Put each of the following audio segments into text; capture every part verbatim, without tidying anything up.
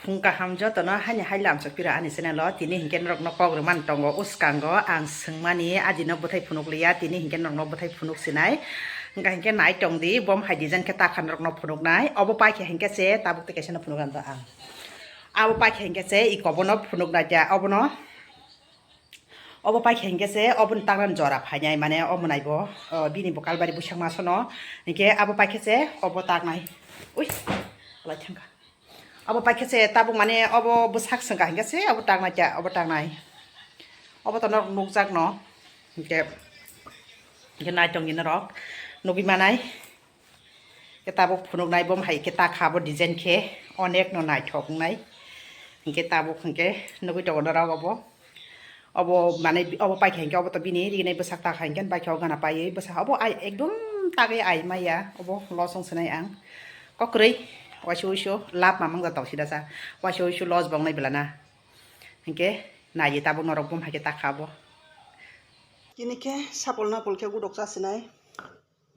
Phung kaham jotono haini hai lamsok pira ani channel o. Tini hinkhe norokno kok rwmani tongo, uskango ang swngmani, adino bwthai phunuk liya, tini hinkhe norokno bwthai phunuk sinai. Wngkha hinkhe nai tongdi, bom hai design khe takha norokno phunuknai. Obo paikha hinkhe se tabuk tei kaisa no phunuk ang. Abo paikha hinkhe se iko bono phunuknai khe obono. Obo paikha hinkhe se oboni taknani jora phainai, mane omo naibo, o, bini bo kalbari bwsakma sono. Hinkhe abo paikha se obo taknai. Ui, alai thangkha. Abo paikha se tabuk mane obo bwsak swngkha hinkhe se obo taknai kya, obo taknai. Obo to norok nukjakno. Hinkhe, hinkhe nai tongdi norok. Nugui manai. Khe tabuk phunuknai bom hai khe takha abo design khe onek no naithok wngnai. Hinkhe tabuk hinkhe nugui tongo norok obo. Obo mane obo paikha hinkhe obo to bini riginai bwsak takha hinkhe paikha o gana paiwi bwsak obo ai ekdom tagwi ai maya obo los wng sinai ang. Kokrwi waisa uisu lab mamang da tong sida sa waisa uisu los bongnai belana. Hinkhe naiye tabuk norok bom hai khe takha abo. Kini khe sapul napul khe gudok chasinai.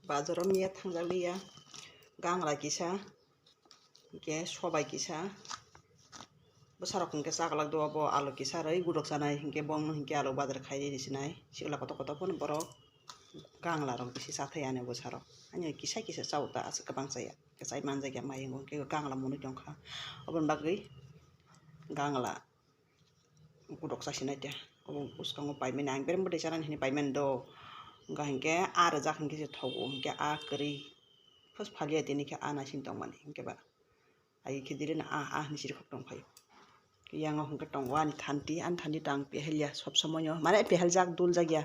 Bazaro miya thangjak liya, gangra kisa, hinkhe sobai kisa, bwsarok hinkhe chaklak do, abo alu kisa rwi gudok chanai, hinkhe bongno hinkhe alu bazar khai rwi sinai, sikla kotor kotor phano borok gangla rok bisi chathai ani bwsarok, ani kisa kisa chao ta aswk kwbang chaya, kwchai manjakya mayung hinkhe gangla mwnwi tongkha, oboni bagwi gangla. Gudok chasinai de. Obo bwskango paimani, ang bereng bwdai chanani hinwi paimani do. Wngkha hinkhe a rwjak hinkhe se thogo, hinkhe a kwrwi. First phalia tini khe a naising tongmani hinkhe ba. Ai khe direno a, a hinwi siri khok tongphai. Yango hinkhe tongo ani thanti, ani thanti to ang pehelya sob somoyo. Mane peheljak, duljak ya.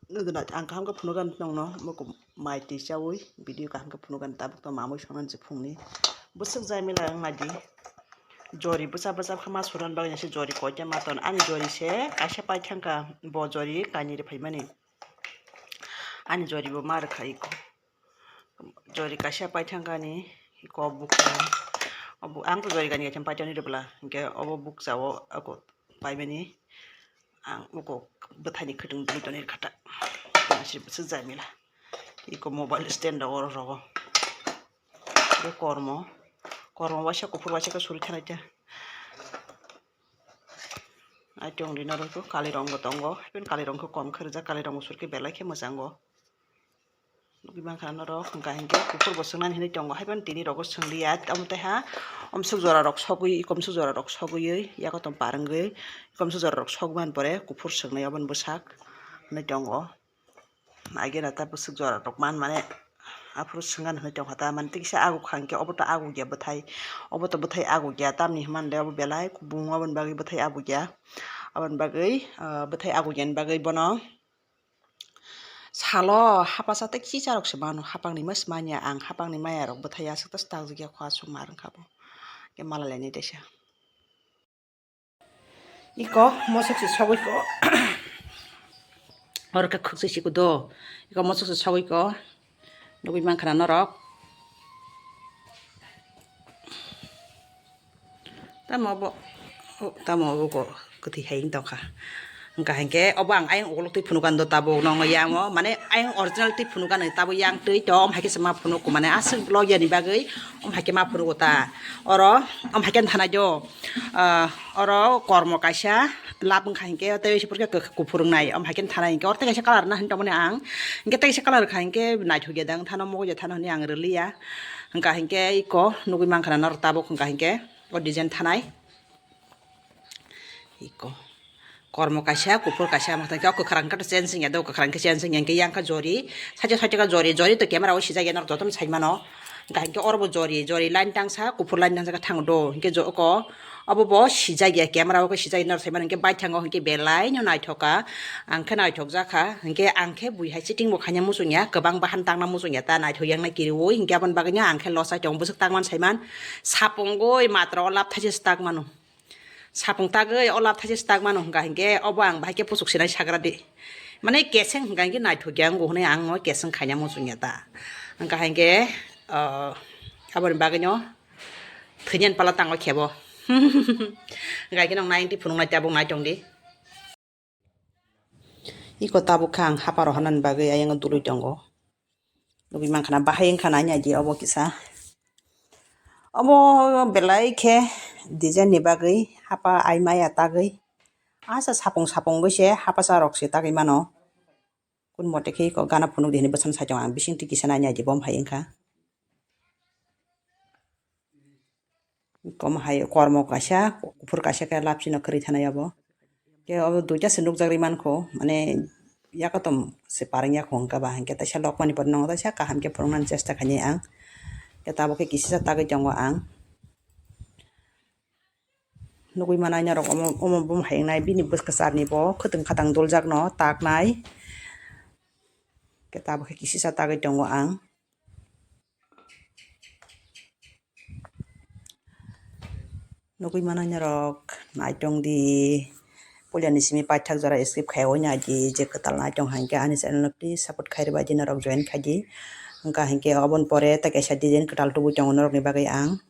Nuguna ang kaham khe phunukgani nongno, muku mai twi chaui video kaham khe phunukgani, tabuk to mamui songmani se phungni. Bwswk jai mila wng naidi. Jori bwchap bwchap khe ma surani bagwi se jori koita ma ton. Ani jori se kaisa paithangkha, bo jori kainwi rw phaimani. Ani jori bo ma rwkha iko. Jori kaisa paithangkha ani iko bukha. Obo ang to jori kainwi kaisa paithangni rwbwla. Hinkhe obo bukcha o ako paimani. Ang uko bwthaini khwtwng dui tonwi kha ta. Tongsi bwswk jai mila. Iko mobile stand rogo, rogo. Bo kormo. Kormo waisa kuphur waisa khe suri thanai ta. Ai tong di norok kali rong bo tongo. Haikhe kali rong khe kom khe rijak, kali rong bo suri khe belai khe mwchango. Nugui mankha norok, hwnkha hinkhe kuphur bo swngnani hinwi tongo, haibano tini rogo swngliya, tamo taiha omswk jora rok sogwi, komswk jora rok sogwi, yakotom parwngwi, komswk jora rok sogmani pore kuphur swngnai, oboni bwsak hinwi tongo. Agena ta bwswk jora rok man mane aphuru swngan hinwi tongkha ta, mane tikisa agukha hinkhe obo to agukya bwthai, obo to bwthai agukya, tamni hwnmani le obo belai kubung, oboni bagwi bwthai agukya, oboni bagwi, ah, bwthai agukyani bagwi bono. Salo hapasa tei kisa rok se mano, hapangni mas manya ang, hapangni maya rok bwthai aswk ta stakjak ya, khua suk mar wngkha bo. Ke mala leni teisa. Iko mosok se sogwi ko. Oro khe khwk se siko do. Iko mosok se sogwi ko. Nugui mankha na norok. Tamo bo, o, tamo bo ko kwthwi hai wng tongkha. Hwnkha hinkhe obo ang ayang ukuluk twi phunukgani do tabuk nokno yango, mane ayang original twi phunukgani tabuk yang twi to, om haikhe se ma phunuko, mane aswk logya ni bagwi om haikhe ma phunuko ta. Oro om haikhe thanai do, ah, oro kormo kaisa lab wngkha hinkhe tei se pore khe kuphur wngnai, om haikhe thanai hinkhe oro tei kaisa colour na hinwi tongmani ang, hinkhe tei kaisa colour kha hinkhe naithokya dang thano, mokya thano hinwi ang rwliya. Hwnkha hinkhe iko nugui mankha na norok tabuk, hwnkha hinkhe o design thanai. Iko kormo kaisa, kuphur kaisa, ama thangkhe o kwkhwrang khe to chensing ya do, kwkhwrang khe chensing ya, hinkhe yang khe jori, sacho sacho khe jori, jori to camera o sijak ya norok jotono sai mano. Hwnkha hinkhe oro bo jori, jori line tangsa, kuphur line tangsa khe thango do, hinkhe jo-, oko obo bo sijak ya, camera o khe sijak ya norok sai mano, hinkhe baithango hinkhe belai no naithok kha. Ang khe naithok jak kha, hinkhe ang khe bui hai chiting bo khaina muchung ya, kwbang bahan tangna muchung ya, ta naithok yang na kiriui, hinkhe aboni bagwi no ang khe losai tongo, bwswk tangmani saiman, sapung goi matro o lab thaise se tak mano, sapung tagwi o lab thaise se tak mano, hwnkha hinkhe obo ang bahai khe puchuk sinai sagra di, mane keseng hwnkha hinkhe naithok ya wngo hwnwi ang no keseng khaina muchung ya ta, hwnkha hinkhe, ah, aboni bagwi no thwinani pala tango khebo, hwnkha hinkhe nwng ninety phunuknai tabuk nai tong di. Iko tabuk khe ang haparo hanani bagwi ayang dului tongo. Nugui mankha na bahai wngkha na anya di obo kisa. Omo belai khe design ni bagwi hapa ai maya tagwi. Asa sapung sapung bai se hapasa rok se tagwi mano. Kun mote khe iko gana phunuk di hinwi bwsang saichung ang bising twi kisa nai nai di bom hai wngkha. Kom hai kormo kaisa, kuphur kaisa khe lapsi no kwrwi thanai abo. Khe obo duita se nukjagwi mankho, mane yakotom se pareng yakho hwnkha ba, hinkhe taisa lokmani pore nongo taisa kaham khe phunuknani chesta khainai ang. Khe tabuk khe kisisa tagwi tongo ang. Nugwi manai norok omo, omo bum hai wngnai, bini bwswk kwcharni bo khwtwng khatang duljak no taknai. Khe tabuk khe kisisa tagwi tongo ang. Nugwi manai norok naitong di. Puilani simi paithak jora skip khai oina di je kwtal naitong hinkhe ani channel no please support khai rwbai di norok join khai di. Wngkha hinkhe oboni pore tei kaisa design kwtal tubui tongo norokni bagwi ang.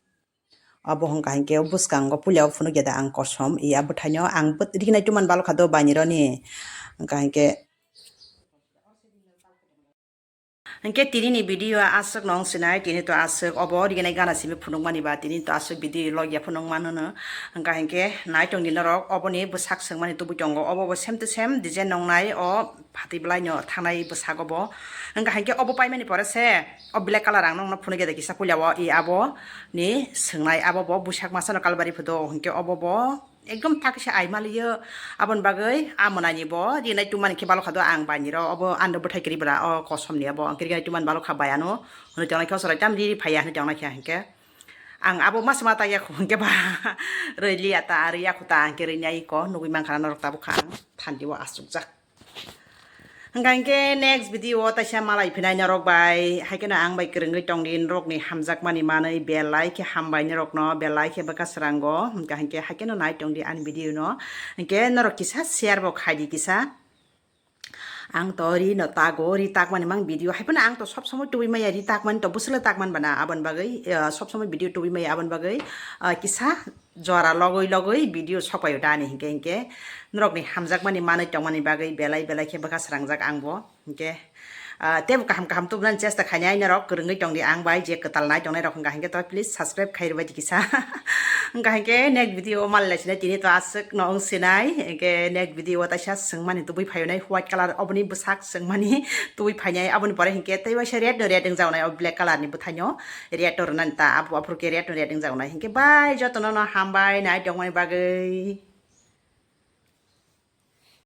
Abo hwnkha hinkhe bwskango puila o phunukya da ang kosom, i a bwthaino ang bwt-, rignai tuman balokha do bainironi. Hwnkha hinkhe, hinkhe tinini video aswk nong sinai, tini to aswk obo rignai gana simi phunukmani ba, tini to aswk video logya phunukmano no. Hwnkha hinkhe naitongdi norok oboni bwsak swngmani tubui tongo, obo bo same to same design nongnai o. Phatwi bwlaino thangnai bwsago bo. Wngkha hinkhe obo paimani pore se o black colour ang nokno phunukya de kisa puila o, i abo ni swngnai abo bo buisak masano kalbari photo hinkhe obo bo ekdom takisa ai maliyo. Aboni bagwi a mwnani bo rinai tumani khe balokha do ang bainiro obo ando bwthai kwrwi bwla o kosom ni abo ang kwrwi tumani balokha bai ano hwnwi tongnai khe o chwrai tam riri phaiya hwnwi tongnai khe hinkhe. Ang abo mas mata yakho hwnkhe ba rwiliya ta, rwiyakho ta, hwnkhe rwinai ko nugwi mankha norok tabuk kha ang thandi o achukjak. Hwnkha hwnkhe next video o taisa malai phinai norok bai, haikhe no ang bai kwrwngwi tongdi norokni hamjakmani manwi belai khe hambai norokno, belai khe bwkha srango, hwnkha hwnkhe haikhe no nai tongdi ani video no, hwnkhe norok kisa share bo khaidi kisa. Ang to ri no tago, ri takmani mang video. Hai phano ang to sob somoi tubui maya, ri takmani to bwswkle takman bana. Aboni bagwi, eh, sob somoi video tubui maya, aboni bagwi, eh, kisa jora logoi logoi video sokpaio dani hinkhe hinkhe. Norokni hamjakmani manwi tongmani bagwi belai belai khe bwkha srangjak ang bo. Hinkhe, ah, teibo kaham kaham tubunani chesta khainai norok kwrwngwi tongdi ang bai je kwtal nai tongnai rok hwnkha hinkhe to please subscribe khai rwbai di kisa. Hwnkha hinkhe next video o malai sinai tini to aswk no wng sinai. Hinkhe next video o taisa swngmani tubui phaio nai white colour oboni bwsak swngmani tubui phainai aboni pore hinkhe tei waisa red no red wngjago nai o black colour ni bwthaino red no rwnani ta abo aphuru khe red no red wngjago nai hinkhe bai jotono no hambai nai tongmani bagwi.